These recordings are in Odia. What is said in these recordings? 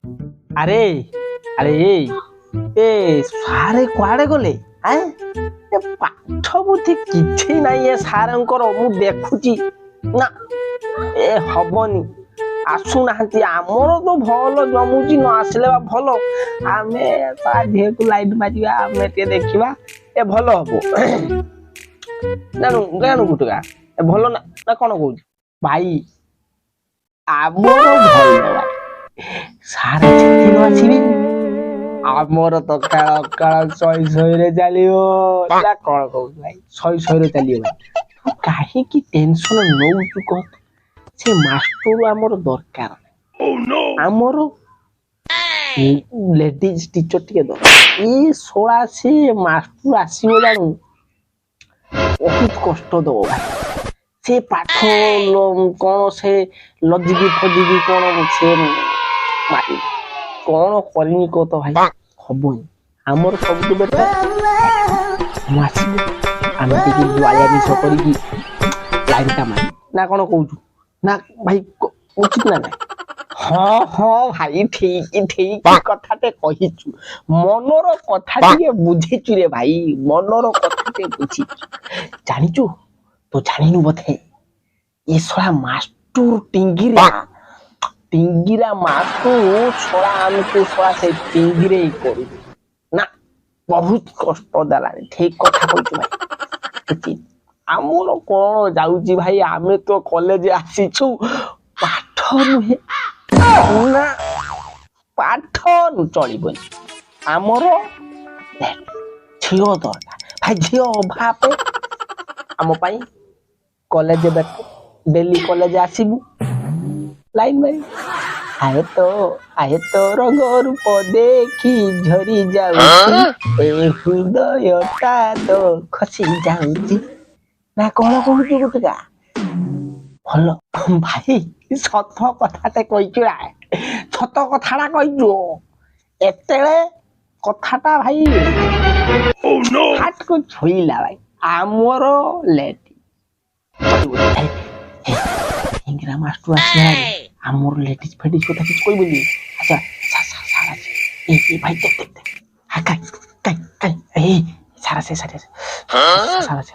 ଆରେ ଆରେ, ଏ ସାରେ କୁଆଡେ ଗଲେ? ଆଁ, ଏ ପାଠ ବୁଦ୍ଧି କିଛି ନାହିଁ ଏ ସାରଙ୍କର, ମୁଁ ଦେଖୁଛି ନା। ଏ ହବନି, ଆସୁନାହାନ୍ତି। ଆମର ତ ଭଲ ଜମୁଛି, ନ ଆସିଲେ ବା ଭଲ। ଆମେ ତା ଝିଅକୁ ଲାଇନ ମାରିବା, ଆମେ ଟିକେ ଦେଖିବା, ଏ ଭଲ ହବ। ଜାଣୁ ଜାଣୁ ଗୁଟୁକା, ଏ ଭଲ ନା ନା କଣ କହୁଛୁ ଭାଇ? ଆମର ଭଲ ଭାଇ, ସାରେ ଯେତେ ନ ଆସିବେ ଆମର ତ ଖେଳ ଖେଳ ଶହେ ଶହେରେ ଚାଲିବ ନା କଣ କହୁଛୁ ଭାଇ? ଶହେ ଶହେରେ ଚାଲିବ ଭାଇ। ତୁ କାହିଁକି ଟେନସନ ନଉଛୁ କହ? ସେ ମାଷ୍ଟର ଆମର ଦରକାର ନାହିଁ, ଆମର ଲେଡିଜ ଟିଚର ଟିକେ ଦରକାର। ଏ ଶଳା ସେ ମାଷ୍ଟର ଆସିବ ଜାଣୁ, ବହୁତ କଷ୍ଟ ଦବ ଭାଇ। ସେ ପାଠ କଣ, ସେ ଲଜିକି ଫଜିକି କଣ ସେ ମାରିବ, କଣ କରିମି କହ ତ ଭାଇ? ହବନି। ଆମର ସବୁଠୁ ବେଟର ମୁଁ ଆସିବି, ଆମେ ଟିକେ ଜୁଆଳିଆ ଜିନିଷ କରିକି ଲାଇନଟା ମାରି ନା କଣ କହୁଛୁ ନା ଭାଇ? ଉଚିତ ନା ନାଇଁ? ହଁ ହଁ ଭାଇ, ଠିକ ଠିକ କଥାଟେ କହିଛୁ। ମନର କଥା ଟିକେ ବୁଝିଛୁ ରେ ଭାଇ, ମନର କଥା ଟିକେ ବୁଝିଛୁ। ଜାଣିଛୁ, ତୁ ଜାଣିନୁ ବୋଧେ, ଏ ଶଳା ମାଷ୍ଟର ଟିଙ୍ଗିରା ଟିଙ୍ଗିରା ମାଷ୍ଟର ଶଳା ଆମକୁ ଶଳା ସେଇ ଟିଙ୍ଗିରେ କରୁଛୁ ନା, ବହୁତ କଷ୍ଟ ଦେଲାଣି। ଠିକ କଥା କହିଛୁ ଭାଇ, ଉଚିତ। ଆମର କଣ ଯାଉଛି ଭାଇ? ଆମେ ତ କଲେଜ ଆସିଛୁ ପାଠ ନୁହେଁ ନା, ପାଠ ଚଳିବନି ଆମର, ଝିଅ ଦରକାର ଭାଇ। ଝିଅ ଅଭାବ ଆମ ପାଇଁ କଲେଜ ବେଟ, ଡେଲି କଲେଜ ଆସିବୁ, ଲାଇନ ମାରି। ଆଏ ତ ଆଏ ତୋର ରୂପ ଦେଖି ଝରି ଯାଉଛି ଏ ହୃଦୟଟା ତ ଖସି ଯାଉଛି ନା କଣ କହୁଛୁ ଗୁଟୁକା? ଭଲ ଭାଇ, ସତ କଥାଟେ କହିଛୁ ନା, ସତ କଥାଟା କହିଛୁ। ଏତେବେଳେ କଥାଟା ଭାଇ ହାଟକୁ ଛୁଇଁଲା ଭାଇ। ଆମର ଲେଟ୍ ଇଂରା ମାଷ୍ଟର ଆସିଲା, ଆମର ଲେଡିଜ ଫେଡିଜ କଥା କିଛି କହିବୁନି। ଆଚ୍ଛା ସାର୍ ଅଛି। ଏ ଏ ଭାଇ, ଦେଖ ଦେଖ ଦେଖ, କାଇଁ କାଇଁ କାଇଁ, ଏ ସାର୍ ଆସେ, ସାର୍ ଆସେ, ସାର୍ ଆସେ।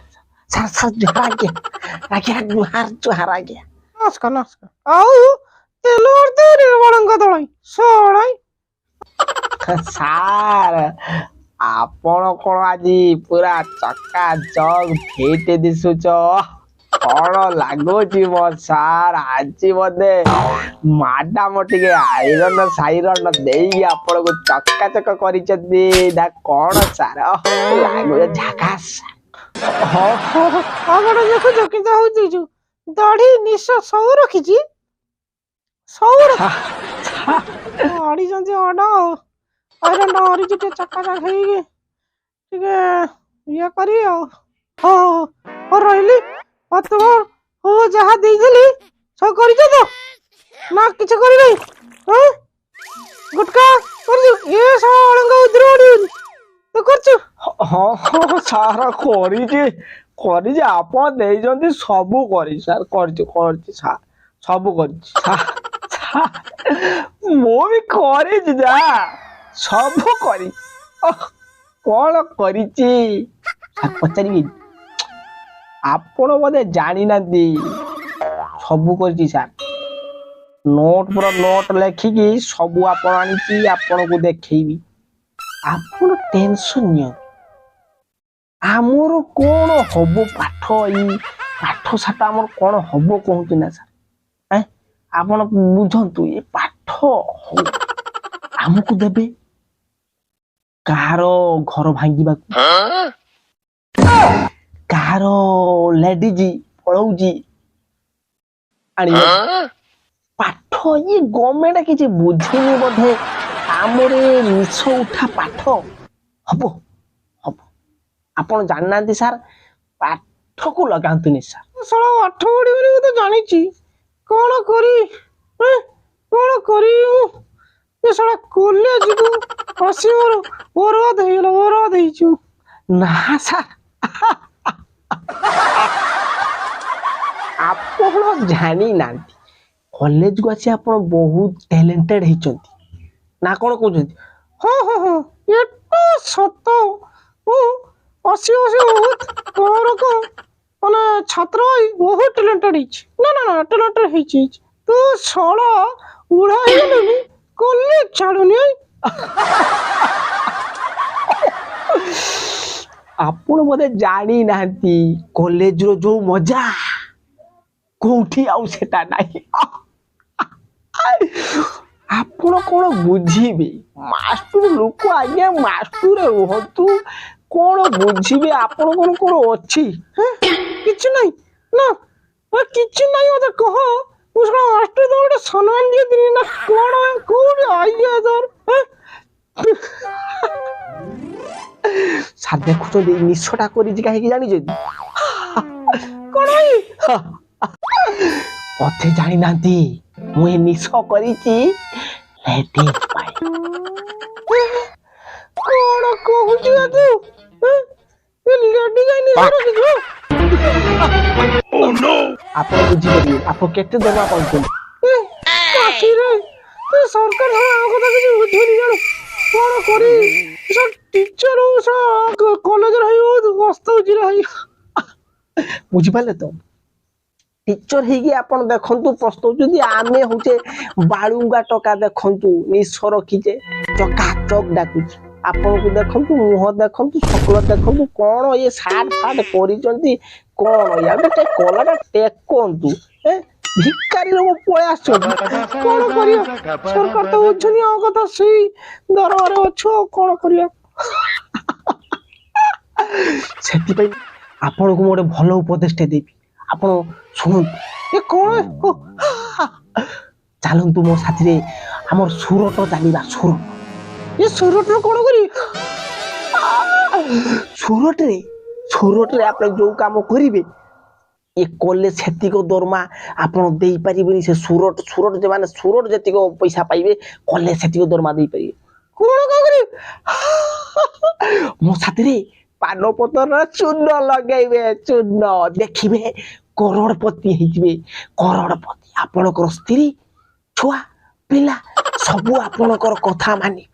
ସାର୍ ସାର୍, ଜୁହାର ଆଜ୍ଞା, ଆଜ୍ଞା ଜୁହାର ଜୁହାର ଆଜ୍ଞା। ନମସ୍କାର ନମସ୍କାର। ଆଉ ତେଲ ବଳଙ୍କ ଦଳାଇ ସଳାଇ। ସାର୍, ଆପଣ କଣ ଆଜି ପୁରା ଚକା ଚକ୍ ଫିଟ୍ ଦିଶୁଛ? କଣ ଲାଗୁଛି ମୋ ସାର୍, ଆଜି ବୋଧେ ମ୍ୟାଡାମ ଟିକେ ଆଇରନ ସାଇରନ ଦେଇକି ଆପଣଙ୍କୁ ଚକାଚକ କରିଛନ୍ତି ନା କଣ ସାର୍? ଲାଗୁଛି ଝାକାସ। ହଁ ହଁ, ଆପଣ ଦେଖୁଛ କିନ୍ତୁ ହଉଛି ଯୋଉ ଦାଢି ନିଶ ସବୁ ରଖିଛି, ସବୁ ଅଡ଼ିଛନ୍ତି ଅଡ ଆଉ ଆଇରନ୍ ଟା ମାରିଛି, ଟିକେ ଚକାଚକ ହେଇକି ଟିକେ ଇଏ କରି ଆଉ। ହଉ ହଉ ହଉ, ରହିଲି। ଆଉ ତୁମ ହଉ, ଯାହା ଦେଇଥିଲି ସବୁ କରିଛ ତ ନା କିଛି କରିନାହିଁ? ହଁ, ଗୁଟକା କରିଛୁ? ଏ ସବୁ ଅଳଙ୍ଗ ଉଦ୍ର ତୁ କରୁଛୁ? ହଁ ହଁ ସାର୍, କରିଛି କରିଛି, ଆପଣ ଦେଇଛନ୍ତି ସବୁ କରିଛି ସାର୍, କରିଛି କରିଛି ସାର୍, ସବୁ କରିଛି ସାର୍। ମୁଁ ବି କରିଛି, ଯା ସବୁ କରିଛି। କଣ କରିଛି ସାର୍ ପଚାରିବି? ଆପଣ ବୋଧେ ଜାଣିନାହାନ୍ତି, ସବୁ କରିଛି ସାର୍। ନୋଟ ପୁରା ନୋଟ ଲେଖିକି ସବୁ ଆପଣ ଆଣିଛି, ଆପଣଙ୍କୁ ଦେଖେଇବି। ଆପଣ ଟେନସନ ନିଅନ୍ତୁ। ଆମର କଣ ହବ ପାଠ, ଏଇ ପାଠ ସାଠ ଆମର କଣ ହବ କହୁଛି ନା ସାର୍? ଆପଣ ବୁଝନ୍ତୁ, ଏ ପାଠ ହଉ ଆମକୁ ଦେବେ କାହାର ଘର ଭାଙ୍ଗିବାକୁ, କାହାର ଲେଡିଜ ପଳଉଛି ଆଣିବ ପାଠ। ଇଏ ଗଭର୍ଣ୍ଣମେଣ୍ଟ କିଛି ବୁଝିନି ବୋଧେ। ଆମର ଏ ନିଶ ଉଠା ପାଠ ହବ ହବ। ଆପଣ ଜାଣିନାହାନ୍ତି ସାର୍, ପାଠକୁ ଲଗାନ୍ତୁନି ସାର୍। ଶଳା ପାଠ ପଢିବନି, ମୁଁ ତ ଜାଣିଛି। କଣ କରିବି, କଣ କରିବି ମୁଁ? ଏ ଶଳା କଲେଜକୁ ଆସି ମୋର ବରବାଦ ହେଇଗଲା, ବରବାଦ ହେଇଛୁ। ନା ସାର୍, ଆପଣ ଜାଣିନାହାନ୍ତି, କଲେଜକୁ ଆସି ଆପଣ ବହୁତ ଟ୍ୟାଲେଣ୍ଟେଡ ହେଇଛନ୍ତି। ନା କଣ କହୁଛନ୍ତି? ହଁ ହଁ ହଁ, ଏଟା ସତ। ମୁଁ ଅସି ଅସି ବହୁତ ତୋର ମାନେ ଛାତ୍ର ଭାଇ ବହୁତ ଟ୍ୟାଲେଣ୍ଟେଡ ହେଇଛି। ନା ନା ନା, ଟ୍ୟାଲେଣ୍ଟେଡ ହେଇଛି ହେଇଛି। ତୁ ଶଳା ବୁଢା ହେଇଗଲୁନି, କଲେଜ ଛାଡୁନି। ଆପଣ ବୋଧେ ଜାଣିନାହାନ୍ତି, କଲେଜର ଯୋଉ ମଜା କୋଉଠି ଆଉ ସେଟା ନାହିଁ। ଆପଣ କଣ ବୁଝିବେ? ମାଷ୍ଟର ଲୋକ ଆଜ୍ଞା, ମାଷ୍ଟର ରୁହନ୍ତୁ, କଣ ବୁଝିବେ? ଆପଣଙ୍କର କଣ ଅଛି? କିଛି ନାହିଁ ନା, କିଛି ନାହିଁ। ମତେ କହ, ମୁଁ ଶୁଣ ମାଷ୍ଟର ତ ଗୋଟେ ସମ୍ମାନ ଦିଅନ୍ତିନି ନା କଣ? କୋଉଠି ଆଇଡିଆ ତୋର? ସାର୍ ଦେଖୁଛନ୍ତି, ନିଶଟା କରିଛି କାହିଁକି ଜାଣିଛନ୍ତି? କଣ? ବୋଧେ ଜାଣିନାହାନ୍ତି, ମୁଁ ଏ ନିଶ କରିଛି ଲେଡିଜ ପାଇଁ। କଣ କହୁଛୁ ତୁ? ଲେଡିଜ ନିଶ ରଖିଛୁ? ଆପଣ ବୁଝିପାରିବେ। ଆପଣ କେତେ ଦରମା ପାଉଛନ୍ତି? କାଶୀରେ ଏ ସରକାର ଆମ କଥା କିଛି ବୁଝୁନି ଜାଣୁ। କଣ କରିବି? ଟିଚର କଲେଜରେ ହେଇ ବହୁତ କଷ୍ଟ ହଉଛି ରେ ଭାଇ। ବୁଝିପାରିଲେ ତ? ଟିଚର ହେଇକି ଆପଣ ଦେଖନ୍ତୁ ପସ୍ତଉଛନ୍ତି, ଆମେ ହଉଛେ ବାଳୁଙ୍ଗା ଟକା। ଦେଖନ୍ତୁ, ନିଶ ରଖିଛେ, ଚକା ଚକ୍ ଡାକୁଛି। ଆପଣଙ୍କୁ ଦେଖନ୍ତୁ, ମୁହଁ ଦେଖନ୍ତୁ, ଶକଲ ଦେଖନ୍ତୁ, କଣ ଇଏ ସାର୍ଟ ଫାଟ କରିଛନ୍ତି କଣ? ୟା ଗୋଟେ କଲାଟା ଟେକନ୍ତୁ, ଏ ଭିକାରୀ ଲୋକ ପଳେଇ ଆସୁଛନ୍ତି। କଣ କରିବା, ସରକାର ତ ବୁଝୁନି ଆମ କଥା। ସେଇ ଦରମାରେ ଅଛୁ, ଆଉ କଣ କରିବା? ସେଥିପାଇଁ ଆପଣଙ୍କୁ ମୁଁ ଗୋଟେ ଭଲ ଉପଦେଶଟେ ଦେବି, ଆପଣ ଶୁଣନ୍ତୁ। ଏ କଣ? ଚାଲନ୍ତୁ ମୋ ସାଥିରେ, ଆମର ସୁରଟ ଚାଲିବା, ସୁରଟ। ଏ ସୁରଟରୁ କଣ କରିବି? ସୁରଟରେ ଆପଣ ଯୋଉ କାମ କରିବେ, ଏ କଲେଜ ସେତିକ ଦରମା ଆପଣ ଦେଇପାରିବେନି। ସେ ସୁରଟ ମାନେ ସୁରଟ ଯେତିକ ପଇସା ପାଇବେ, କଲେଜ ସେତିକ ଦରମା ଦେଇପାରିବେ। କଣ କଣ କରିବି? ମୋ ସାଥିରେ ପାନ ପତର ଚୂନ ଲଗେଇବେ, ଚୂନ, ଦେଖିବେ କରୋଡ଼ପତି ହେଇଯିବେ, କରୋଡ଼ପତି। ଆପଣଙ୍କର ସ୍ତ୍ରୀ, ଛୁଆ ପିଲା ସବୁ ଆପଣଙ୍କର କଥା ମାନିବେ,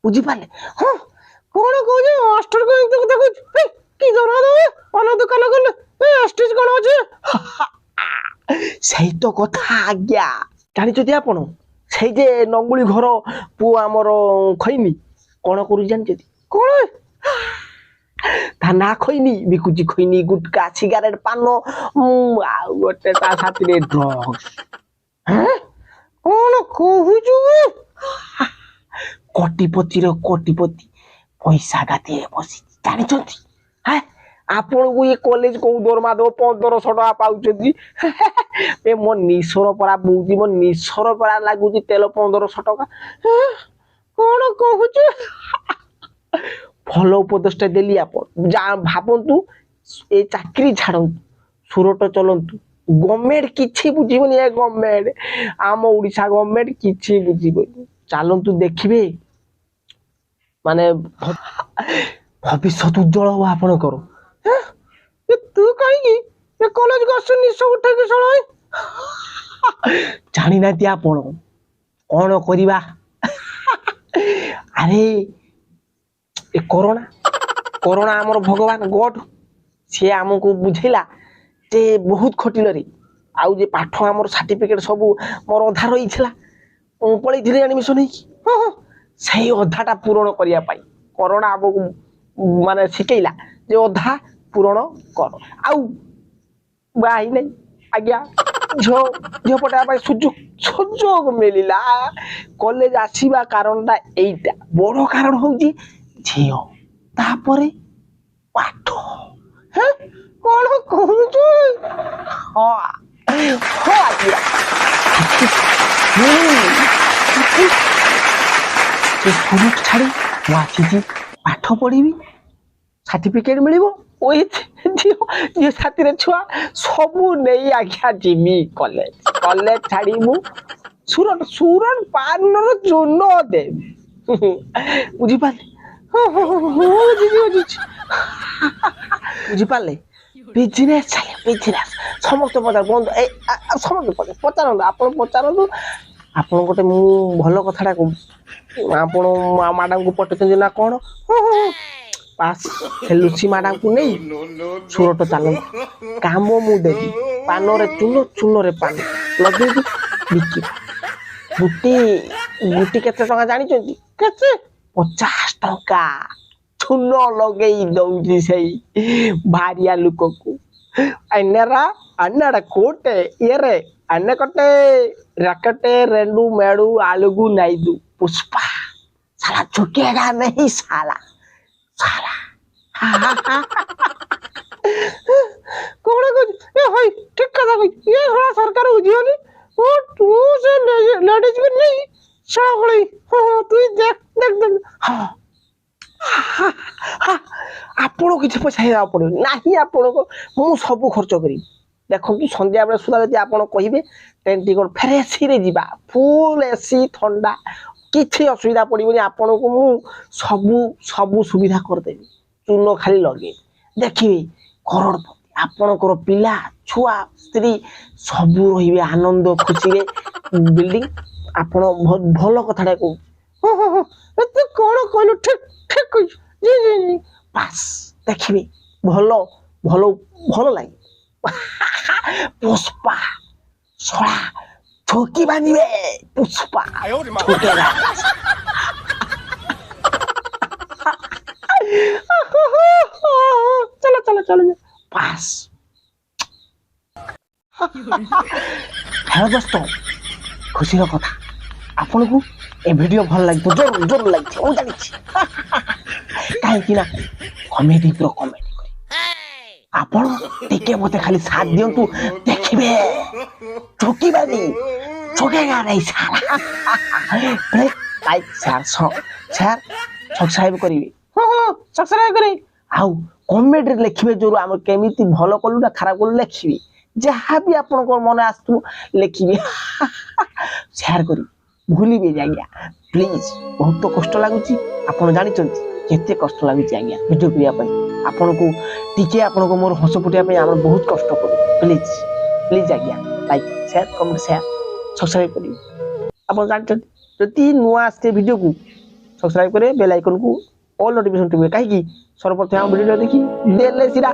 ବୁଝିପାରିଲେ? ହଁ, କଣ କହୁଛୁ? ମାଷ୍ଟର ଏମିତି କଥା କହୁଛୁ? କି ଦରମା ଦେବେ ପାନ ଦୋକାନ କଲେ? ଏ ଷ୍ଟିଚ୍ କଣ ଅଛି? ସେଇ ତ କଥା ଆଜ୍ଞା। ଜାଣିଛନ୍ତି ଆପଣ, ସେଇ ଯେ ନଙ୍ଗୁଳି ଘର ପୁଅ ଆମର ଖଇନି, କଣ କରୁଛି ଜାଣିଛନ୍ତି? କଣ? ତା ନା ଖଇନି, ବିକୁଛି ଖଇନି, ଗୁଟକା, ସିଗାରେଟ, ପାନ, ଆଉ ଗୋଟେ ତା ସାଥିରେ ଡ୍ରଗ୍ସ। କଣ କହୁଛୁ? କୋଟିପତିର କୋଟିପତି, ପଇସା ଗାଦିରେ ବସିଛି, ଜାଣିଛନ୍ତି? ହେଁ, ଆପଣଙ୍କୁ ଇଏ କଲେଜ କୋଉ ଦରମା ଦେବ? 1500 ଟଙ୍କା ପାଉଛନ୍ତି। ଏ ମୋ ନିଶର ପରା ବୁଝି, ମୋ ନିଶର ପରା ଲାଗୁଛି ତେଲ 1500 ଟଙ୍କା। କଣ କହୁଛୁ? ଭଲ ଉପଦେଶଟା ଦେଲି, ଆପଣ ଯା ଭାବନ୍ତୁ, ଏ ଚାକିରି ଛାଡ଼ନ୍ତୁ, ସୁରଟ ଚଲନ୍ତୁ। ଗଭର୍ଣ୍ଣମେଣ୍ଟ କିଛି ବୁଝିବନି, ଏ ଗଭର୍ଣ୍ଣମେଣ୍ଟ, ଆମ ଓଡ଼ିଶା ଗଭର୍ଣ୍ଣମେଣ୍ଟ କିଛି ବୁଝିବନି। ଚାଲନ୍ତୁ, ଦେଖିବେ, ମାନେ ଭବିଷ୍ୟତ ଉଜ୍ଜଳ ହବ ଆପଣଙ୍କର। ତୁ କାହିଁକି ଏ କଲେଜକୁ ଆସୁଛୁ ନିଶ ଉଠେଇକି ଶଳା? ଜାଣିନାହାନ୍ତି ଆପଣ, କଣ କରିବା? ଆରେ ଏ କରୋନା, କରୋନା ଆମର ଭଗବାନ ଗଡ, ସିଏ ଆମକୁ ବୁଝେଇଲା ଯେ ବହୁତ ଖଟିଲରେ। ଆଉ ଯେ ପାଠ ଆମର ସାର୍ଟିଫିକେଟ ସବୁ ମୋର ଅଧା ରହିଥିଲା, ମୁଁ ପଳେଇଥିଲି ଆଡମିସନ ହେଇକି। ହଁ ହଁ, ସେଇ ଅଧାଟା ପୂରଣ କରିବା ପାଇଁ କରୋନା ଆମକୁ ମାନେ ଶିଖେଇଲା ଯେ ଅଧା ପୂରଣ କର। ଆଉ ବାହା ହେଇନାହିଁ ଆଜ୍ଞା, ଝିଅ ପଟାଇବା ପାଇଁ ସୁଯୋଗ ମିଳିଲା। କଲେଜ ଆସିବା କାରଣଟା ଏଇଟା ବଡ଼ କାରଣ ହଉଛି ଝିଅ, ତାପରେ ପାଠ। ହେ, କଣ କହୁଛୁ? ହଁ ହଁ ଆଜ୍ଞା, ସେ ସୁରଟ ଛାଡ଼ି ମୁଁ ଆସିଛି, ପାଠ ପଢ଼ିବି, ସାର୍ଟିଫିକେଟ ମିଳିବ, ୱିଥ୍ ଝିଅ, ସାଥିରେ ଛୁଆ ସବୁ ନେଇ ଆଜ୍ଞା ଯିବି କଲେଜ। କଲେଜ ଛାଡ଼ି ମୁଁ ସୁରଟ ପାନର ଚୂନ ଦେବି, ବୁଝିପାରିଲେ? ହଁ ହଁ ହଁ, ବୁଝିଛି ବୁଝିଛି। ବୁଝିପାରିଲେ? ବିଜନେସ୍ ଚାଲେ, ବିଜନେସ୍। ସମସ୍ତେ ପଚାର ବନ୍ଧୁ, ଏ ସମସ୍ତେ ପଚାରନ୍ତୁ, ଆପଣ ପଚାରନ୍ତୁ, ଆପଣ ଗୋଟେ ମୁଁ ଭଲ କଥାଟା କହୁଛି, ଆପଣ ମ୍ୟାଡ଼ାମକୁ ପଠେଇଛନ୍ତି ନା କ'ଣ? ହଁ ହଁ ହଁ। ବାସ୍, ସେ ଲୁସି ମ୍ୟାଡ଼ାମକୁ ନେଇ ସୁରଟ ଚାଲନ୍ତୁ। କାମ ମୁଁ ଦେବି। ପାନରେ ଚୂନ, ଚୂନରେ ପାନ ଲଗେଇକି ବିକିବା। ଗୁଟି ଗୁଟି କେତେ ଟଙ୍କା ଜାଣିଛନ୍ତି? କେତେ? 50 ଟଙ୍କା। ଚୂନ ଲଗେଇ ଦଉଛି ସେଇ ଭାରିଆ ଲୋକକୁ। అన్నరా అన్నాడ కోటే ఎరే అన్నకొట్టే రకటే రెండు మేడు ఆలుగు నైదు। पुष्पा साला झुकेगा नहीं साला साला। କ'ଣ କହୁଛୁ ଏ ଭାଇ? ଠିକ କଥା କହିଛୁ। ଇଏ ଶଳା ସରକାର ବୁଝିବନି। ଓ ତୁ ସେ ଲେଡିଜ ବି ନେଇ ଶଳା ଭଳି। ହଁ ହଁ, ତୁଇ ଦେଖ ଦେଖ ଦେଖ। ହଁ, ଆପଣ କିଛି ପଇସା ଦେବାକୁ ପଡ଼ିବ ନାହିଁ ଆପଣଙ୍କୁ। ମୁଁ ସବୁ ଖର୍ଚ୍ଚ କରିବି। ଦେଖନ୍ତୁ, ସନ୍ଧ୍ୟାବେଳେ ସୁଦ୍ଧା ଯଦି ଆପଣ କହିବେ, ଟ୍ରେନ୍ ଟିକଟ ଫେର ଏସିରେ ଯିବା, ଫୁଲ୍ ଏସି, ଥଣ୍ଡା, କିଛି ଅସୁବିଧା ପଡ଼ିବନି ଆପଣଙ୍କୁ। ମୁଁ ସବୁ ସବୁ ସୁବିଧା କରିଦେବି। ଚୂନ ଖାଲି ଲଗେଇବି, ଦେଖିବେ କରୋଡ଼ପତି। ଆପଣଙ୍କର ପିଲା ଛୁଆ ସ୍ତ୍ରୀ ସବୁ ରହିବେ ଆନନ୍ଦ ଖୁସିରେ ବିଲ୍ଡିଂ। ଆପଣ ଭଲ କଥାଟା କହୁଛି। ହଁ ହଁ ହଁ, ଏ ତୁ କ'ଣ କହିଲୁ, ଠିକ ଠିକ କହିଛୁ। জি জি জি। ବାସ୍, ଦେଖିବେ ଭଲ ଭଲ ଭଲ ଲାଗେ। ପୁଷ୍ପା ଶଳା ଠକି ବାନ୍ଧିବେ। ପୁଷ୍ପା ଠକେଗା। ଚାଲ ଚାଲ ଚାଲ। ବାସ୍। ହ୍ୟାଲୋ ଦୋସ୍ତ, ଖୁସିର କଥା, ଆପଣଙ୍କୁ ଏ ଭିଡ଼ିଓ ଭଲ ଲାଗିବ, ଜୋର ଜୋର ଲାଗିଛି ମୁଁ ଜାଣିଛି। କାହିଁକି ନା କମେଡି, ପୁରା କମେଡି କରି। ଆପଣ ଟିକେ ମତେ ଖାଲି ସାଥ ଦିଅନ୍ତୁ, ଦେଖିବେ ଠକିବାନି, ଠକେଗା ନାହିଁ ସାଲା। ଲାଇକ୍, ସେୟାର, ସେୟାର, ସବସ୍କ୍ରାଇବ କରିବେ। ହଁ ହଁ, ସବସ୍କ୍ରାଇବ କରି। ଆଉ କମେଣ୍ଟରେ ଲେଖିବେ ଜୋରୁ, ଆମେ କେମିତି ଭଲ କଲୁ ନା ଖରାପ କଲୁ ଲେଖିବେ। ଯାହା ବି ଆପଣଙ୍କ ମନେ ଆସୁଥିବ ଲେଖିବେ। ସେୟାର କରିବେ, ଭୁଲିବେନି ଆଜ୍ଞା, ପ୍ଲିଜ୍। ବହୁତ କଷ୍ଟ ଲାଗୁଛି, ଆପଣ ଜାଣିଛନ୍ତି କେତେ କଷ୍ଟ ଲାଗୁଛି ଆଜ୍ଞା ଭିଡ଼ିଓ କରିବା ପାଇଁ। ଆପଣଙ୍କୁ ଟିକେ ଆପଣଙ୍କୁ ମୋର ହସ ଫୁଟିବା ପାଇଁ ଆମେ ବହୁତ କଷ୍ଟ କରୁ। ପ୍ଲିଜ୍ ପ୍ଲିଜ୍ ଆଜ୍ଞା, like, share, comment, share, subscribe କରିବେ। ଆପଣ ଜାଣିଛନ୍ତି, ଯଦି ନୂଆ ଆସିছে ଭିଡ଼ିଓକୁ ସବସ୍କ୍ରାଇବ କରିବେ, ବେଲ୍ ଆଇକନ୍କୁ ଅଲ୍ ନୋଟିଫିକେସନ୍ ଟିପିବେ। କାହିଁକି ସର୍ବପ୍ରଥମେ ଆମ ଭିଡ଼ିଓ ଦେଖି ଦେଲେ ସିନା।